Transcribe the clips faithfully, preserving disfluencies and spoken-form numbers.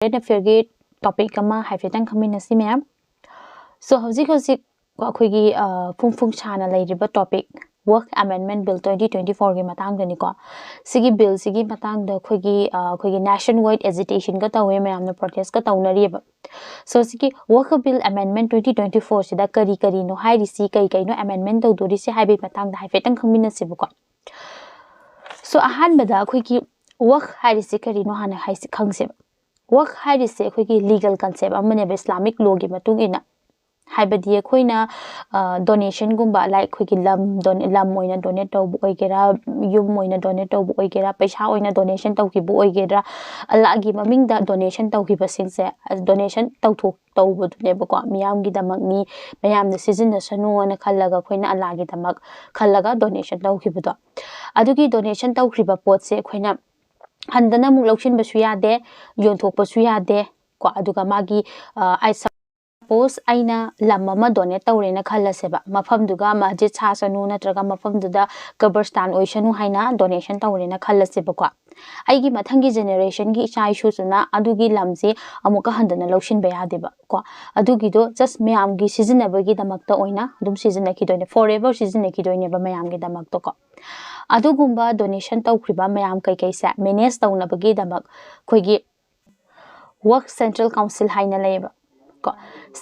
ꯑꯩꯅ ꯐꯤꯌꯔꯒꯤ ꯇꯣꯄꯤꯛ ꯑꯃ ꯍꯥꯏꯐꯦꯠꯇꯪ ꯈꯪꯃꯤꯟꯅꯁꯤ ꯃꯌꯥꯝ꯫ ꯁꯣ ꯍꯧꯖꯤꯛ ꯍꯧꯖꯤꯛ ꯑꯩꯈꯣꯏꯒꯤ ꯐꯨꯡ ꯐꯨꯡ ꯁꯥꯅ ꯂꯩꯔꯤꯕ ꯇꯣꯄꯤꯛ ꯋꯥꯔꯛ ꯑꯃꯦꯟꯃꯦꯟ ꯕꯤꯜ ꯇ꯭ꯋꯦꯟꯇꯤ ꯇ꯭ꯋꯦꯟꯇꯤ ꯐꯣꯔꯒꯤ ꯃꯇꯥꯡꯗꯅꯤꯀꯣ꯫ ꯁꯤꯒꯤ ꯕꯤꯜꯁꯤꯒꯤ ꯃꯇꯥꯡꯗ ꯑꯩꯈꯣꯏꯒꯤ ꯑꯩꯈꯣꯏꯒꯤ ꯅꯦꯁꯟ ꯋꯥꯏꯗ ꯑꯦꯖꯤꯇꯦꯁꯟꯒ ꯇꯧꯋꯦ, ꯃꯌꯥꯝꯅ ꯄ꯭ꯔꯣꯇꯦꯁꯀ ꯇꯧꯅꯔꯤꯑꯕ꯫ ꯁꯣ ꯁꯤꯒꯤ ꯋꯥꯔꯛ ꯕꯤꯜ ꯑꯃꯦꯟꯃꯦꯟ ꯇ꯭ꯋꯦꯟꯇꯤ ꯇ꯭ꯋꯦꯟꯇꯤ ꯐꯣꯔꯁꯤꯗ ꯀꯔꯤ ꯀꯔꯤꯅꯣ ꯍꯥꯏꯔꯤꯁꯤ, ꯀꯔꯤ ꯀꯩꯅꯣ ꯑꯃꯦꯟꯃꯦꯟ ꯇꯧꯗꯣꯔꯤꯁꯤ ꯍꯥꯏꯕꯒꯤ ꯃꯇꯥꯡꯗ ꯍꯥꯏꯐꯦꯠꯇꯪ ꯈꯪꯃꯤꯟꯅꯁꯦꯕꯀꯣ꯫ ꯁꯣ ꯑꯍꯥꯟꯕꯗ ꯑꯩꯈꯣꯏꯒꯤ ꯋꯥꯔꯛ ꯍꯥꯏꯔꯤꯁꯤ ꯀꯔꯤꯅꯣ ꯍꯥꯟꯅ ꯍꯥꯏꯁꯤ ꯈꯪꯁꯦꯕ꯫ ꯋꯥꯔꯛ ꯍꯥꯏꯔꯤꯁꯦ ꯑꯩꯈꯣꯏꯒꯤ ꯂꯤꯒꯦꯜ ꯀꯟꯁꯦꯞ ꯑꯃꯅꯦꯕ, ꯏꯁꯂꯥꯃꯤꯛ ꯂꯣꯒꯤ ꯃꯇꯨꯡ ꯏꯟꯅ꯫ ꯍꯥꯏꯕꯗꯤ ꯑꯩꯈꯣꯏꯅ ꯗꯣꯅꯦꯁꯟꯒꯨꯝꯕ, ꯂꯥꯏꯛ ꯑꯩꯈꯣꯏꯒꯤ ꯂꯝ ꯗꯣꯅꯦꯠ ꯂꯝ ꯑꯣꯏꯅ ꯗꯣꯅꯦꯠ ꯇꯧꯕ ꯑꯣꯏꯒꯦꯔꯥ, ꯌꯨꯝ ꯑꯣꯏꯅ ꯗꯣꯅꯦꯠ ꯇꯧꯕ ꯑꯣꯏꯒꯦꯔꯥ, ꯄꯩꯁꯥ ꯑꯣꯏꯅ ꯗꯣꯅꯦꯁꯟ ꯇꯧꯈꯤꯕ ꯑꯣꯏꯒꯦꯔꯥ, ꯑꯜꯂꯥꯒꯤ ꯃꯃꯤꯡꯗ ꯗꯣꯅꯦꯁꯟ ꯇꯧꯈꯤꯕꯁꯤꯡꯁꯦ, ꯗꯣꯅꯦꯁꯟ ꯇꯧꯊꯣꯛ ꯇꯧꯕꯗꯨꯅꯦꯕꯀꯣ, ꯃꯤꯌꯥꯝꯒꯤꯗꯃꯛꯅꯤ, ꯃꯌꯥꯝꯅ ꯁꯤꯖꯤꯟꯅꯁꯅꯨꯅ ꯈꯜꯂꯒ ꯑꯩꯈꯣꯏꯅ ꯑꯜꯂꯥꯒꯤꯗꯃꯛ ꯈꯜꯂꯒ ꯗꯣꯅꯦꯁꯟ ꯇꯧꯈꯤꯕꯗꯣ꯫ ꯑꯗꯨꯒꯤ ꯗꯣꯅꯦꯁꯟ ꯇꯧꯈ꯭ꯔꯤꯕ ꯄꯣꯠꯁꯦ ꯑꯩꯈꯣꯏꯅ ꯍꯟꯗꯅ ꯑꯃꯨꯛ ꯂꯧꯁꯤꯟꯕꯁꯨ ꯌꯥꯗꯦ, ꯌꯣꯟꯊꯣꯛꯄꯁꯨ ꯌꯥꯗꯦ ꯀꯣ꯫ ꯑꯗꯨꯒ ꯃꯥꯒꯤ, ꯑ, ꯑꯩ ꯁꯄꯣꯁ ꯑꯩꯅ ꯂꯝ ꯑꯃ ꯗꯣꯅꯦꯠ ꯇꯧꯔꯦꯅ ꯈꯜꯂꯁꯦꯕ, ꯃꯐꯝꯗꯨꯒ ꯃꯁꯖꯤꯗ ꯁꯥꯁꯅꯨ ꯅꯠꯇ꯭ꯔꯒ ꯃꯐꯝꯗꯨꯗ ꯀꯕꯔꯁꯇꯥꯟ ꯑꯣꯏꯁꯅꯨ ꯍꯥꯏꯅ ꯗꯣꯅꯦꯁꯟ ꯇꯧꯔꯦꯅ ꯈꯜꯂꯁꯦꯕꯀꯣ꯫ ꯑꯩꯒꯤ ꯃꯊꯪꯒꯤ ꯖꯦꯅꯦꯔꯦꯁꯟꯒꯤ ꯏꯆꯥ ꯏꯁꯨꯁꯤꯅ ꯑꯗꯨꯒꯤ ꯂꯝꯁꯤ ꯑꯃꯨꯛꯀ ꯍꯟꯗꯅ ꯂꯧꯁꯤꯟꯕ ꯌꯥꯗꯦꯕ ꯀꯣ꯫ ꯑꯗꯨꯒꯤꯗꯣ ꯖꯁ ꯃꯌꯥꯝꯒꯤ ꯁꯤꯖꯤꯟꯅꯕꯒꯤꯗꯃꯛꯇ ꯑꯣꯏꯅ ꯑꯗꯨꯝ ꯁꯤꯖꯤꯟꯅꯈꯤꯗꯣꯏꯅꯦ, ꯐꯣꯔ ꯑꯦꯚꯔ ꯁꯤꯖꯤꯟꯅꯈꯤꯗꯣꯏꯅꯦꯕ ꯃꯌꯥꯝꯒꯤꯗꯃꯛꯇꯀꯣ꯫ ꯑꯗꯨꯒꯨꯝꯕ ꯗꯣꯅꯦꯁꯟ ꯇꯧꯈ꯭ꯔꯤꯕ ꯃꯌꯥꯝ ꯀꯩꯀꯩꯁꯦ ꯃꯦꯅꯦꯖ ꯇꯧꯅꯕꯒꯤꯗꯃꯛ ꯑꯩꯈꯣꯏꯒꯤ ꯋꯥꯔꯛ ꯁꯦꯟꯇ꯭ꯔꯦꯜ ꯀꯥꯎꯟꯁꯤꯜ ꯍꯥꯏꯅ ꯂꯩꯌꯦꯕ ꯀꯣ꯫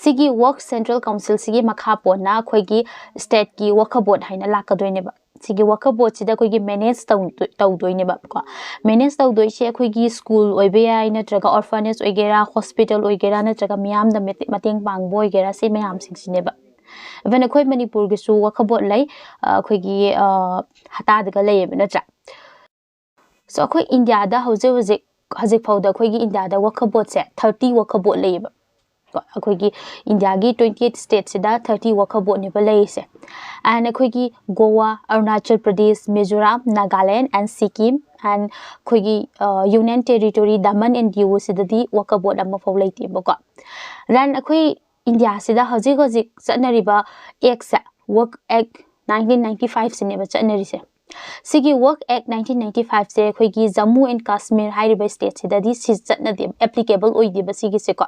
ꯁꯤꯒꯤ ꯋꯥꯔꯛ ꯁꯦꯟꯇ꯭ꯔꯦꯜ ꯀꯥꯎꯟꯁꯤꯜꯁꯤꯒꯤ ꯃꯈꯥ ꯄꯣꯟꯅ ꯑꯩꯈꯣꯏꯒꯤ ꯁ꯭ꯇꯦꯠꯀꯤ ꯋꯥꯔꯛ ꯕꯣꯔꯗ ꯍꯥꯏꯅ ꯂꯥꯛꯀꯗꯣꯏꯅꯦꯕ꯫ ꯁꯤꯒꯤ ꯋꯥꯔꯛ ꯕꯣꯔꯗꯁꯤꯗ ꯑꯩꯈꯣꯏꯒꯤ ꯃꯦꯅꯦꯖ ꯇꯧꯗꯣꯏꯅꯦꯕ ꯀꯣ꯫ ꯃꯦꯅꯦꯖ ꯇꯧꯗꯣꯏꯁꯦ ꯑꯩꯈꯣꯏꯒꯤ ꯁ꯭ꯀꯨꯜ ꯑꯣꯏꯕ ꯌꯥꯏ, ꯅꯠꯇ꯭ꯔꯒ ꯑꯣꯔꯐꯅꯦꯖ ꯑꯣꯏꯒꯦꯔꯥ, ꯍꯣꯁꯄꯤꯇꯥꯜ ꯑꯣꯏꯒꯦꯔꯥ, ꯅꯠꯇ꯭ꯔꯒ ꯃꯤꯌꯥꯝꯗ ꯃꯇꯦꯡ ꯄꯥꯡꯕ ꯑꯣꯏꯒꯦꯔꯥ, ꯁꯤ ꯃꯌꯥꯝꯁꯤꯡꯁꯤꯅꯦꯕ꯫ ꯏꯚꯟ ꯑꯩꯈꯣꯏ ꯃꯅꯤꯄꯨꯔꯒꯤꯁꯨ ꯋꯥꯔꯛ ꯕꯣꯔꯗ ꯂꯩ, ꯑꯩꯈꯣꯏꯒꯤ ꯍꯇꯥꯗꯒ ꯂꯩꯌꯦꯕ, ꯅꯠꯇ꯭ꯔꯥ? ꯁꯣ ꯑꯩꯈꯣꯏ ꯏꯟꯗꯤꯌꯥꯗ ꯍꯧꯖꯤꯛ ꯍꯧꯖꯤꯛ ꯍꯧꯖꯤꯛ ꯐꯥꯎꯗ ꯑꯩꯈꯣꯏꯒꯤ ꯏꯟꯗꯤꯌꯥꯗ ꯋꯥꯔꯛ ꯕꯣꯔꯗꯁꯦ ꯊꯥꯔꯇꯤ ꯋꯥꯔꯛ ꯕꯣꯔꯗ ꯂꯩꯌꯦꯕ꯫ ꯀꯣ, ꯑꯩꯈꯣꯏꯒꯤ ꯏꯟꯗꯤꯌꯥꯒꯤ ꯇ꯭ꯋꯦꯟꯇꯤ ꯑꯩꯠ ꯁ꯭ꯇꯦꯠꯁꯤꯗ ꯊꯥꯔꯇꯤ ꯋꯥꯔꯛ ꯕꯣꯔꯗꯅꯦꯕ ꯂꯩꯔꯤꯁꯦ꯫ ꯑꯦꯟ ꯑꯩꯈꯣꯏꯒꯤ ꯒꯣꯋꯥ, ꯑꯔꯨꯅꯥꯆꯜ ꯄ꯭ꯔꯗꯦꯁ, ꯃꯤꯖꯣꯔꯥꯝ, ꯅꯥꯒꯥꯂꯦꯟ ꯑꯦꯟ ꯁꯤꯀꯤꯝ ꯑꯦꯟ ꯑꯩꯈꯣꯏꯒꯤ ꯌꯨꯅꯤꯌꯟ ꯇꯦꯔꯤꯇꯣꯔꯤ ꯗꯃꯟ ꯑꯦꯟ ꯗꯤꯌꯨꯁꯤꯗꯗꯤ ꯋꯥꯔꯛ ꯕꯣꯔꯗ ꯑꯃꯐꯥꯎ ꯂꯩꯇꯦꯕꯀꯣ꯫ ꯗꯦꯟ ꯑꯩꯈꯣꯏ ꯏꯟꯗꯤꯌꯥꯁꯤꯗ ꯍꯧꯖꯤꯛ ꯍꯧꯖꯤꯛ ꯆꯠꯅꯔꯤꯕ ꯑꯦꯛꯁꯦ, ꯋꯥꯔꯛ ꯑꯦꯛ ꯅꯥꯏꯟꯇꯤꯟ ꯅꯥꯏꯟꯇꯤ ꯐꯥꯏꯚꯁꯤꯅꯦꯕ ꯆꯠꯅꯔꯤꯁꯦ꯫ ꯁꯤꯒꯤ Waqf Act nineteen ninety five ꯁꯦ ꯑꯩꯈꯣꯏꯒꯤ Jammu and Kashmir ꯍꯥꯏꯔꯤꯕ state ꯁꯤꯗꯗꯤ ꯁꯤ ꯆꯠꯅꯗꯦ, applicable ꯑꯣꯏꯗꯦꯕ ꯁꯤꯒꯤꯁꯦꯀꯣ꯫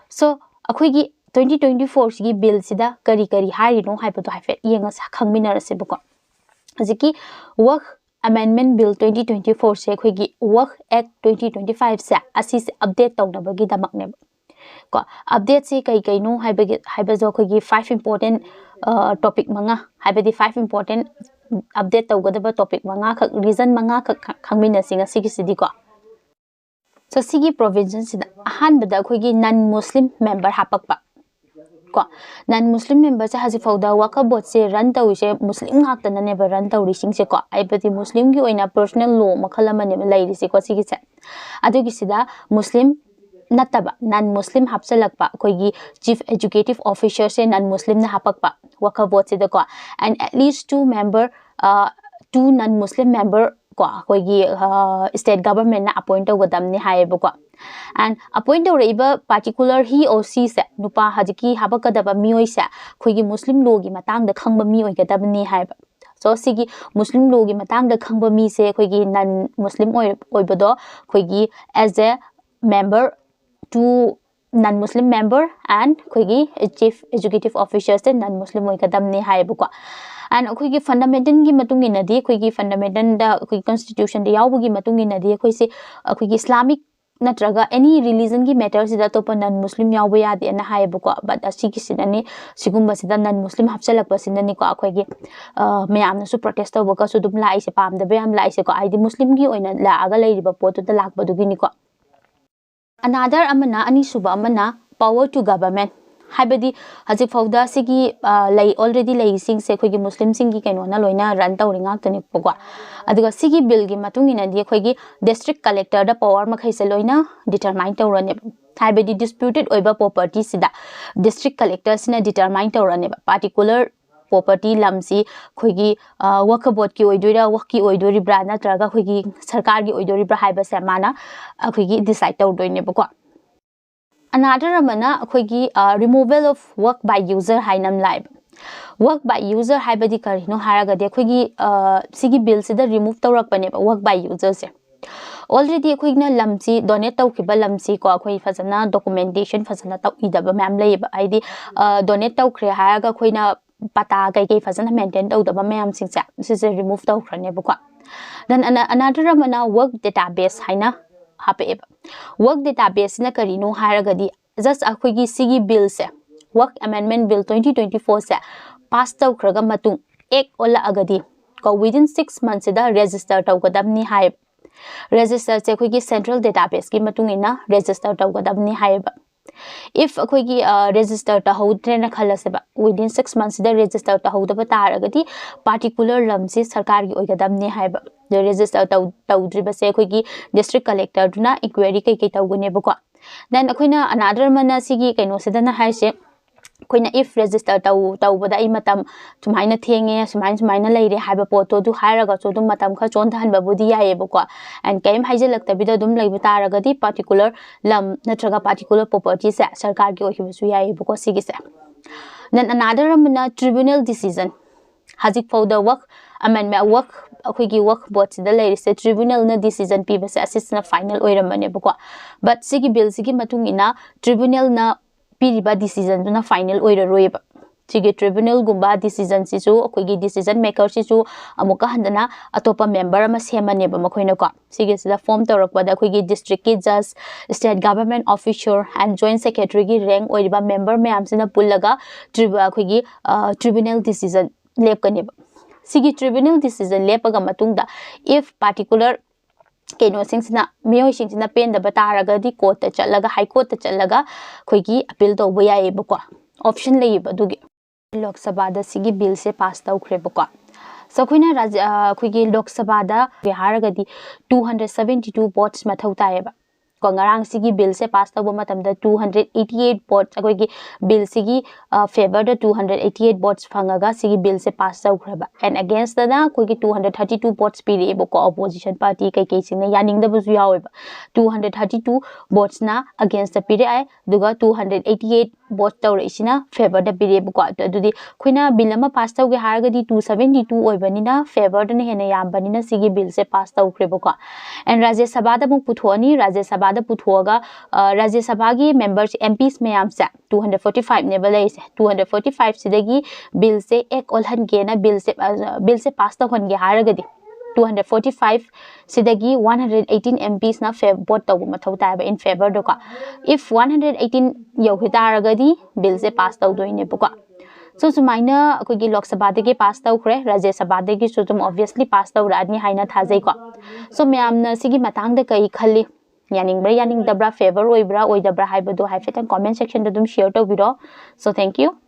So ꯑꯩꯈꯣꯏꯒꯤ twenty twenty four ꯁꯤꯒꯤ bill ꯁꯤꯗ ꯀꯔꯤ ꯀꯔꯤ ꯍꯥꯏꯔꯤꯅꯣ ꯍꯥꯏꯕꯗꯣ ꯍꯥꯏꯐꯦꯠ ꯌꯦꯡꯉꯁꯤ, ꯈꯪꯃꯤꯟꯅꯔꯁꯦꯕꯀꯣ꯫ ꯍꯧꯖꯤꯛꯀꯤ Waqf Amendment Bill twenty twenty four ꯁꯦ ꯑꯩꯈꯣꯏꯒꯤ Waqf Act twenty twenty five ꯁꯦ ꯑꯁꯤꯁꯦ update ꯇꯧꯅꯕꯒꯤꯗꯃꯛꯅꯦꯕ꯫ ꯀꯣ, update ꯁꯦ ꯀꯩ ꯀꯩꯅꯣ ꯍꯥꯏꯕꯒꯤ, ꯍꯥꯏꯕꯁꯨ ꯑꯩꯈꯣꯏꯒꯤ five important topic ꯃꯉꯥ, ꯍꯥꯏꯕꯗꯤ five important update ꯇꯧꯒꯗꯕ topic ꯃꯉꯥꯈꯛ, reason ꯃꯉꯥꯈꯛ ꯈ-, ꯈꯪꯃꯤꯟꯅꯁꯤ ꯉꯁꯤꯒꯤꯁꯤꯗꯤꯀꯣ꯫ So ꯁꯤꯒꯤ provision ꯁꯤꯗ ꯑꯍꯥꯟꯕꯗ ꯑꯩꯈꯣꯏꯒꯤ non Muslim member ꯍꯥꯄꯛꯄ ꯀꯣ꯫ Non Muslim member ꯁꯦ ꯍꯧꯖꯤꯛ ꯐꯥꯎꯗ Waqf Board ꯁꯦ run ꯇꯧꯔꯤꯁꯦ Muslim ꯉꯥꯛꯇꯅꯅꯦꯕ run ꯇꯧꯔꯤꯁꯤꯡꯁꯦꯀꯣ, ꯍꯥꯏꯕꯗꯤ Muslim ꯒꯤ ꯑꯣꯏꯅ personal law ꯃꯈꯜ ꯑꯃꯅꯦꯕ ꯂꯩꯔꯤꯁꯦꯀꯣ ꯁꯤꯒꯤꯁꯦ꯫ ꯑꯗꯨꯒꯤꯁꯤꯗ Muslim ꯅꯠꯇꯕ non Muslim ꯍꯥꯞꯆꯜꯂꯛꯄ, ꯑꯩꯈꯣꯏꯒꯤ Chief Executive Officer ꯁꯦ non Muslim ꯅ ꯍꯥꯄꯛꯄ Waqf Board ꯁꯤꯗꯀꯣ, and at least two member, two non Muslim member ꯀꯣ, ꯑꯩꯈꯣꯏꯒꯤ state government ꯅ appoint ꯇꯧꯒꯗꯕꯅꯤ ꯍꯥꯏꯌꯦꯕꯀꯣ꯫ And appoint ꯇꯧꯔꯛꯏꯕ particular he or she ꯁꯦ, ꯅꯨꯄꯥ ꯍꯧꯖꯤꯛꯀꯤ ꯍꯥꯄꯛꯀꯗꯕ ꯃꯤꯑꯣꯏꯁꯦ ꯑꯩꯈꯣꯏꯒꯤ Muslim law ꯒꯤ ꯃꯇꯥꯡꯗ ꯈꯪꯕ ꯃꯤ ꯑꯣꯏꯒꯗꯕꯅꯤ ꯍꯥꯏꯕ꯫ So ꯁꯤꯒꯤ Muslim law ꯒꯤ ꯃꯇꯥꯡꯗ ꯈꯪꯕ ꯃꯤꯁꯦ ꯑꯩꯈꯣꯏꯒꯤ non Muslim ꯑꯣꯏ-, ꯑꯣꯏꯕꯗꯣ ꯑꯩꯈꯣꯏꯒꯤ as a member to non Muslim member and ꯑꯩꯈꯣꯏꯒꯤ Chief Executive Officer ꯁꯦ non Muslim ꯑꯣꯏꯒꯗꯕꯅꯤ ꯍꯥꯏꯌꯦꯕꯀꯣ꯫ And ꯑꯩꯈꯣꯏꯒꯤ fundamental ꯒꯤ ꯃꯇꯨꯡ ꯏꯟꯅꯗꯤ, ꯑꯩꯈꯣꯏꯒꯤ fundamental ꯗ, ꯑꯩꯈꯣꯏꯒꯤ constitution ꯗ ꯌꯥꯎꯕꯒꯤ ꯃꯇꯨꯡ ꯏꯟꯅꯗꯤ ꯑꯩꯈꯣꯏꯁꯦ ꯑꯩꯈꯣꯏꯒꯤ Islamic ꯅꯠꯇ꯭ꯔꯒ any religion ꯒꯤ matter ꯁꯤꯗ ꯑꯇꯣꯞꯄ non Muslim ꯌꯥꯎꯕ ꯌꯥꯗꯦꯅ ꯍꯥꯏꯌꯦꯕꯀꯣ꯫ But ꯑꯁꯤꯒꯤꯁꯤꯅꯅꯦ, ꯁꯤꯒꯨꯝꯕꯁꯤꯗ non Muslim ꯍꯥꯞꯆꯜꯂꯛꯄꯁꯤꯅꯅꯤꯀꯣ ꯑꯩꯈꯣꯏꯒꯤ, ꯑ, ꯃꯌꯥꯝꯅꯁꯨ protest ꯇꯧꯕꯒꯁꯨ ꯑꯗꯨꯝ ꯂꯥꯛꯏꯁꯦ, ꯄꯥꯝꯗꯕ ꯌꯥꯝ ꯂꯥꯛꯏꯁꯦꯀꯣ, ꯍꯥꯏꯗꯤ Muslim ꯒꯤ ꯑꯣꯏꯅ ꯂꯥꯛꯑꯒ ꯂꯩꯔꯤꯕ ꯄꯣꯠꯇꯨꯗ ꯂꯥꯛꯄꯗꯨꯒꯤꯅꯤꯀꯣ꯫ Another ꯑꯃꯅ, ꯑꯅꯤꯁꯨꯕ ꯑꯃꯅ power to government, ꯍꯥꯏꯕꯗꯤ ꯍꯧꯖꯤꯛ ꯐꯥꯎꯗ ꯁꯤꯒꯤ, ꯑ, ꯂꯩ, already ꯂꯩꯔꯤꯁꯤꯡꯁꯦ ꯑꯩꯈꯣꯏꯒꯤ Muslim ꯁꯤꯡꯒꯤ ꯀꯩꯅꯣꯅ ꯂꯣꯏꯅ run ꯇꯧꯔꯤ ꯉꯥꯛꯇꯅꯦꯕꯀꯣ꯫ ꯑꯗꯨꯒ ꯁꯤꯒꯤ bill ꯒꯤ ꯃꯇꯨꯡ ꯏꯟꯅꯗꯤ ꯑꯩꯈꯣꯏꯒꯤ district collector ꯗ power ꯃꯈꯩꯁꯦ ꯂꯣꯏꯅ determine ꯇꯧꯔꯅꯦꯕ, ꯍꯥꯏꯕꯗꯤ disputed ꯑꯣꯏꯕ property ꯁꯤꯗ district collector ꯁꯤꯅ determine ꯇꯧꯔꯅꯦꯕ꯫ Particular property, ꯂꯝꯁꯤ ꯑꯩꯈꯣꯏꯒꯤ, ꯑ, Waqf Board ꯀꯤ ꯑꯣꯏꯗꯣꯏꯔꯥ, Waqf ꯀꯤ ꯑꯣꯏꯗꯣꯔꯤꯕ꯭ꯔꯥ, ꯅꯠꯇ꯭ꯔꯒ ꯑꯩꯈꯣꯏꯒꯤ ꯁꯔꯀꯥꯔꯒꯤ ꯑꯣꯏꯗꯣꯔꯤꯕ꯭ꯔꯥ ꯍꯥꯏꯕꯁꯦ ꯃꯥꯅ ꯑꯩꯈꯣꯏꯒꯤ decide ꯇꯧꯗꯣꯏꯅꯦꯕꯀꯣ꯫ Another ꯑꯃꯅ ꯑꯩꯈꯣꯏꯒꯤ, ꯑ, removal of Waqf by user ꯍꯥꯏꯅ ꯑꯃ ꯂꯥꯛꯑꯦꯕ꯫ Work by user ꯍꯥꯏꯕꯗꯤ ꯀꯔꯤꯅꯣ ꯍꯥꯏꯔꯒꯗꯤ ꯑꯩꯈꯣꯏꯒꯤ ꯁꯤꯒꯤ ꯕꯤꯜꯁꯤꯗ ꯔꯤꯃꯨꯚ ꯇꯧꯔꯛꯄꯅꯦꯕ work by userꯁꯦ꯫ Already ꯑꯩꯈꯣꯏꯅ ꯂꯝꯁꯤ ꯗꯣꯅꯦꯠ ꯇꯧꯈꯤꯕ ꯂꯝꯁꯤꯀꯣ ꯑꯩꯈꯣꯏ ꯐꯖꯅ ꯗꯣꯀꯨꯃꯦꯟꯇꯦꯁꯟ ꯐꯖꯅ ꯇꯧꯏꯗꯕ ꯃꯌꯥꯝ ꯂꯩꯌꯦꯕ꯫ ꯍꯥꯏꯗꯤ ꯗꯣꯅꯦꯠ ꯇꯧꯈ꯭ꯔꯦ ꯍꯥꯏꯔꯒ ꯑꯩꯈꯣꯏꯅ ꯄꯇꯥ ꯀꯩꯀꯩ ꯐꯖꯅ ꯃꯦꯟꯇꯦꯟ ꯇꯧꯗꯕ ꯃꯌꯥꯝꯁꯤꯡꯁꯦ ꯁꯤꯁꯦ ꯔꯤꯃꯨꯚ ꯇꯧꯈ꯭ꯔꯅꯦꯕꯀꯣ꯫ Then another ꯑꯃꯅ work database ꯍꯥꯏꯅ ꯍꯥꯞꯄꯛꯑꯦꯕ꯫ Work databaseꯁꯤꯅ ꯀꯔꯤꯅꯣ ꯍꯥꯏꯔꯒꯗꯤ just ꯑꯩꯈꯣꯏꯒꯤ ꯁꯤꯒꯤ ꯕꯤꯜꯁꯦ, Work Amendment Bill twenty twenty fourꯁꯦ ꯄꯥꯁ ꯇꯧꯈ꯭ꯔꯒ ꯃꯇꯨꯡ ꯑꯦꯛ ꯑꯣꯜꯂꯛꯑꯒꯗꯤ ꯀꯣ within six monthꯁꯤꯗ ꯔꯦꯖꯤꯁꯇꯔ ꯇꯧꯒꯗꯕꯅꯤ ꯍꯥꯏꯌꯦꯕ꯫ ꯔꯦꯖꯤꯁꯇꯔꯁꯦ ꯑꯩꯈꯣꯏꯒꯤ ꯁꯦꯟꯇ꯭ꯔꯦꯜ ꯗꯦꯇꯥꯕꯦꯁꯀꯤ ꯃꯇꯨꯡ ꯏꯟꯅ ꯔꯦꯖꯤꯁꯇꯔ ꯇꯧꯒꯗꯕꯅꯤ ꯍꯥꯏꯌꯦꯕ꯫ If ꯑꯩꯈꯣꯏꯒꯤ ꯔꯦꯖꯤꯁꯇꯔ ꯇꯧꯍꯧꯗ꯭ꯔꯦꯅ ꯈꯜꯂꯁꯦꯕ, within six monthꯁꯤꯗ ꯔꯦꯖꯤꯁꯇꯔ ꯇꯧꯍꯧꯗꯕ ꯇꯥꯔꯒꯗꯤ ꯄꯥꯔꯇꯤꯀꯨꯂꯔ ꯂꯝꯁꯤ ꯁꯔꯀꯥꯔꯒꯤ ꯑꯣꯏꯒꯗꯕꯅꯤ ꯍꯥꯏꯕ꯫ ꯑꯗꯣ ꯔꯦꯖꯤꯁꯇꯔ ꯇꯧꯗ꯭ꯔꯤꯕꯁꯦ ꯑꯩꯈꯣꯏꯒꯤ ꯗꯤꯁꯇ꯭ꯔꯤꯛ ꯀꯂꯦꯛꯇꯔꯗꯨꯅ ꯏꯟꯀ꯭ꯋꯥꯏꯔꯤ ꯀꯩꯀꯩ ꯇꯧꯒꯅꯦꯕꯀꯣ꯫ Then ꯑꯩꯈꯣꯏꯅ another ꯑꯃꯅ ꯁꯤꯒꯤ ꯀꯩꯅꯣꯁꯤꯗꯅ ꯍꯥꯏꯁꯦ, ꯑꯩꯈꯣꯏꯅ if ꯔꯦꯖꯤꯁꯇꯔ ꯇꯧ ꯇꯧꯕꯗ ꯑꯩ ꯃꯇꯝ ꯁꯨꯃꯥꯏꯅ ꯊꯦꯡꯉꯦ, ꯁꯨꯃꯥꯏꯅ ꯁꯨꯃꯥꯏꯅ ꯂꯩꯔꯦ ꯍꯥꯏꯕ ꯄꯣꯠꯇꯣ ꯑꯗꯨ ꯍꯥꯏꯔꯒꯁꯨ ꯑꯗꯨꯝ ꯃꯇꯝ ꯈꯔ ꯆꯣꯟꯊꯍꯟꯕꯕꯨꯗꯤ ꯌꯥꯏꯌꯦꯕꯀꯣ꯫ And ꯀꯔꯤꯝ ꯍꯥꯏꯖꯤꯜꯂꯛꯇꯕꯤꯗ ꯑꯗꯨꯝ ꯂꯩꯕ ꯇꯥꯔꯒꯗꯤ ꯄꯥꯔꯇꯤꯀꯨꯂꯔ ꯂꯝ ꯅꯠꯇ꯭ꯔꯒ ꯄꯥꯔꯇꯤꯀꯨꯂꯔ ꯄ꯭ꯔꯣꯄꯔꯇꯤꯁꯦ ꯁꯔꯀꯥꯔꯒꯤ ꯑꯣꯏꯈꯤꯕꯁꯨ ꯌꯥꯏꯌꯦꯕꯀꯣ ꯁꯤꯒꯤꯁꯦ꯫ Then another ꯑꯃꯅ ꯇ꯭ꯔꯤꯕ꯭ꯌꯨꯅꯦꯜ ꯗꯤꯁꯤꯖꯟ꯫ ꯍꯧꯖꯤꯛ ꯐꯥꯎꯗ ꯋꯛ ꯑꯃꯦꯟꯃꯦꯟ ꯋꯛ ꯑꯩꯈꯣꯏꯒꯤ ꯋꯛ ꯕꯣꯔꯗꯁꯤꯗ ꯂꯩꯔꯤꯁꯦ ꯇ꯭ꯔꯤꯕ꯭ꯌꯨꯅꯦꯜꯅ ꯗꯤꯁꯤꯖꯟ ꯄꯤꯕꯁꯦ ꯑꯁꯤꯁꯤꯅ ꯐꯥꯏꯅꯦꯜ ꯑꯣꯏꯔꯝꯕꯅꯦꯕꯀꯣ꯫ But ꯁꯤꯒꯤ ꯕꯤꯜꯁꯤꯒꯤ ꯃꯇꯨꯡ ꯏꯟꯅ ꯇ꯭ꯔꯤꯕ꯭ꯌꯨꯅꯦꯜꯅ ꯄꯤꯔꯤꯕ ꯗꯤꯁꯤꯖꯟꯗꯨꯅ ꯐꯥꯏꯅꯦꯜ ꯑꯣꯏꯔꯔꯣꯏꯕ꯫ ꯁꯤꯒꯤ ꯇ꯭ꯔꯤꯕ꯭ꯌꯨꯅꯦꯜꯒꯨꯝꯕ ꯗꯤꯁꯤꯖꯟꯁꯤꯁꯨ ꯑꯩꯈꯣꯏꯒꯤ ꯗꯤꯁꯤꯖꯟ ꯃꯦꯀꯔꯁꯤꯁꯨ ꯑꯃꯨꯛꯀ ꯍꯟꯗꯅ ꯑꯇꯣꯞꯄ ꯃꯦꯝꯕꯔ ꯑꯃ ꯁꯦꯝꯃꯅꯦꯕ ꯃꯈꯣꯏꯅꯀꯣ꯫ ꯁꯤꯒꯤꯁꯤꯗ ꯐꯣꯝ ꯇꯧꯔꯛꯄꯗ ꯑꯩꯈꯣꯏꯒꯤ ꯗꯤꯁꯇ꯭ꯔꯤꯛꯀꯤ ꯖꯖ, state government officer and joint ꯁꯦꯀ꯭ꯔꯦꯇꯔꯤꯒꯤ ꯔꯦꯡꯛ ꯑꯣꯏꯔꯤꯕ ꯃꯦꯝꯕꯔ ꯃꯌꯥꯝꯁꯤꯅ ꯄꯨꯜꯂꯒ ꯇ꯭ꯔꯤꯕ ꯑꯩꯈꯣꯏꯒꯤ ꯇ꯭ꯔꯤꯕ꯭ꯌꯨꯅꯦꯜ ꯗꯤꯁꯤꯖꯟ ꯂꯦꯞꯀꯅꯦꯕ꯫ ꯁꯤꯒꯤ ꯇ꯭ꯔꯤꯕ꯭ꯌꯨꯅꯦꯜ ꯗꯤꯁꯤꯖꯟ ꯂꯦꯞꯄꯒ ꯃꯇꯨꯡꯗ if particular ꯀꯩꯅꯣꯁꯤꯡꯁꯤꯅ, ꯃꯤꯑꯣꯏꯁꯤꯡꯁꯤꯅ ꯄꯦꯟꯗꯕ ꯇꯥꯔꯒꯗꯤ ꯀꯣꯔꯠꯇ ꯆꯠꯂꯒ, ꯍꯥꯏ ꯀꯣꯔꯠꯇ ꯆꯠꯂꯒ ꯑꯩꯈꯣꯏꯒꯤ ꯑꯄꯤꯜ ꯇꯧꯕ ꯌꯥꯏꯌꯦꯕꯀꯣ꯫ ꯑꯣꯞꯁꯟ ꯂꯩꯌꯦꯕ ꯑꯗꯨꯒꯤ꯫ ꯂꯣꯛ ꯁꯚꯥꯗ ꯁꯤꯒꯤ ꯕꯤꯜꯁꯦ ꯄꯥꯁ ꯇꯧꯈ꯭ꯔꯦꯕꯀꯣ꯫ So ꯑꯩꯈꯣꯏꯅ ꯔꯥꯖ-, ꯑ, ꯑꯩꯈꯣꯏꯒꯤ ꯂꯣꯛ ꯁꯚꯥꯗ ꯍꯥꯏꯔꯒꯗꯤ two hundred seventy two votes ꯃꯊꯧ ꯇꯥꯏꯌꯦꯕ꯫ ꯀꯣ, ꯉꯔꯥꯡ ꯁꯤꯒꯤ ꯕꯤꯜꯁꯦ ꯄꯥꯁ ꯇꯧꯕ ꯃꯇꯝꯗ two hundred eighty eight votes, ꯑꯩꯈꯣꯏꯒꯤ ꯕꯤꯜꯁꯤꯒꯤ ꯐꯦꯚꯔꯗ two hundred eighty eight votes ꯐꯪꯉꯒ ꯁꯤꯒꯤ ꯕꯤꯜꯁꯦ ꯄꯥꯁ ꯇꯧꯈ꯭ꯔꯕ꯫ ꯑꯦꯟ ꯑꯒꯦꯟꯁꯇꯅ ꯑꯩꯈꯣꯏꯒꯤ two hundred thirty two votes ꯄꯤꯔꯛꯑꯦꯕꯀꯣ, ꯑꯣꯄꯣꯖꯤꯁꯟ ꯄꯥꯔꯇꯤ ꯀꯩꯀꯩꯁꯤꯡꯅ ꯌꯥꯅꯤꯡꯗꯕꯁꯨ ꯌꯥꯎꯋꯦꯕ꯫ Two hundred thirty two votesꯅ against ꯄꯤꯔꯛꯑꯦ, ꯑꯗꯨꯒ two hundred eighty eight vote ꯇꯧꯔꯛꯏꯁꯤꯅ ꯐꯦꯚꯔꯗ ꯄꯤꯔꯛꯑꯦꯕꯀꯣ꯫ ꯑꯗꯨ-, ꯑꯗꯨꯗꯤ ꯑꯩꯈꯣꯏꯅ ꯕꯤꯜ ꯑꯃ ꯄꯥꯁ ꯇꯧꯒꯦ ꯍꯥꯏꯔꯒꯗꯤ two seventy two ꯑꯣꯏꯕꯅꯤꯅ ꯐꯦꯚꯔꯗꯅ ꯍꯦꯟꯅ ꯌꯥꯝꯕꯅꯤꯅ ꯁꯤꯒꯤ ꯕꯤꯜꯁꯦ ꯄꯥꯁ ꯇꯧꯈ꯭ꯔꯦꯕꯀꯣ꯫ ꯑꯦꯟ ꯔꯥꯖ꯭ꯌ ꯁꯚꯥꯗ ꯑꯃꯨꯛ ꯄꯨꯊꯣꯛꯑꯅꯤ꯫ ꯔꯥꯖ꯭ꯌ ꯁꯚꯥꯗ ꯄꯨꯊꯣꯛꯑꯒ, ꯑ, ꯔꯥꯖ꯭ꯌ ꯁꯚꯥꯒꯤ ꯃꯦꯝꯕꯔꯁ, ꯑꯦꯝ ꯄꯤꯁ ꯃꯌꯥꯝꯁꯦ, two hundred forty five ꯅꯦꯕ ꯂꯩꯔꯤꯁꯦ, two hundred forty five ꯁꯤꯗꯒꯤ ꯕꯤꯜꯁꯦ ꯑꯦꯛ ꯑꯣꯜꯍꯟꯒꯦꯅ, ꯕꯤꯜꯁꯦ, ꯑ, ꯕꯤꯜꯁꯦ ꯄꯥꯁ ꯇꯧꯍꯟꯒꯦ ꯍꯥꯏꯔꯒꯗꯤ two hundred forty five ꯁꯤꯗꯒꯤ one hundred eighteen ꯑꯦꯝ ꯄꯤꯁꯅ ꯐꯦ-, ꯚꯣꯠ ꯇꯧꯕ ꯃꯊꯧ ꯇꯥꯏꯕ, in favourꯗꯀꯣ꯫ If one hundred eighteen ꯌꯧꯈꯤ ꯇꯥꯔꯒꯗꯤ ꯕꯤꯜꯁꯦ ꯄꯥꯁ ꯇꯧꯗꯣꯏꯅꯦꯕꯀꯣ꯫ ꯁꯣ, ꯁꯨꯃꯥꯏꯅ ꯑꯩꯈꯣꯏꯒꯤ ꯂꯣꯛ ꯁꯚꯥꯗꯒꯤ ꯄꯥꯁ ꯇꯧꯈ꯭ꯔꯦ, ꯔꯥꯖ꯭ꯌ ꯁꯚꯥꯗꯒꯤꯁꯨ ꯑꯗꯨꯝ obviously ꯄꯥꯁ ꯇꯧꯔꯛꯑꯅꯤ ꯍꯥꯏꯅ ꯊꯥꯖꯩꯀꯣ꯫ ꯁꯣ, ꯃꯌꯥꯝꯅ ꯁꯤꯒꯤ ꯃꯇꯥꯡꯗ ꯀꯔꯤ ꯈꯜꯂꯤ? ꯌꯥꯅꯤꯡꯕ꯭ꯔꯥ ꯌꯥꯅꯤꯡꯗꯕ꯭ꯔꯥ, ꯐꯦꯚꯔ ꯑꯣꯏꯕ꯭ꯔꯥ ꯑꯣꯏꯗꯕ꯭ꯔꯥ ꯍꯥꯏꯕꯗꯣ ꯍꯥꯏꯐꯦꯠꯇꯪ ꯀꯣꯃꯦꯟ ꯁꯦꯛꯁꯟꯗ ꯑꯗꯨꯝ ꯁꯤꯌꯔ ꯇꯧꯕꯤꯔꯣ꯫ So, thank you꯫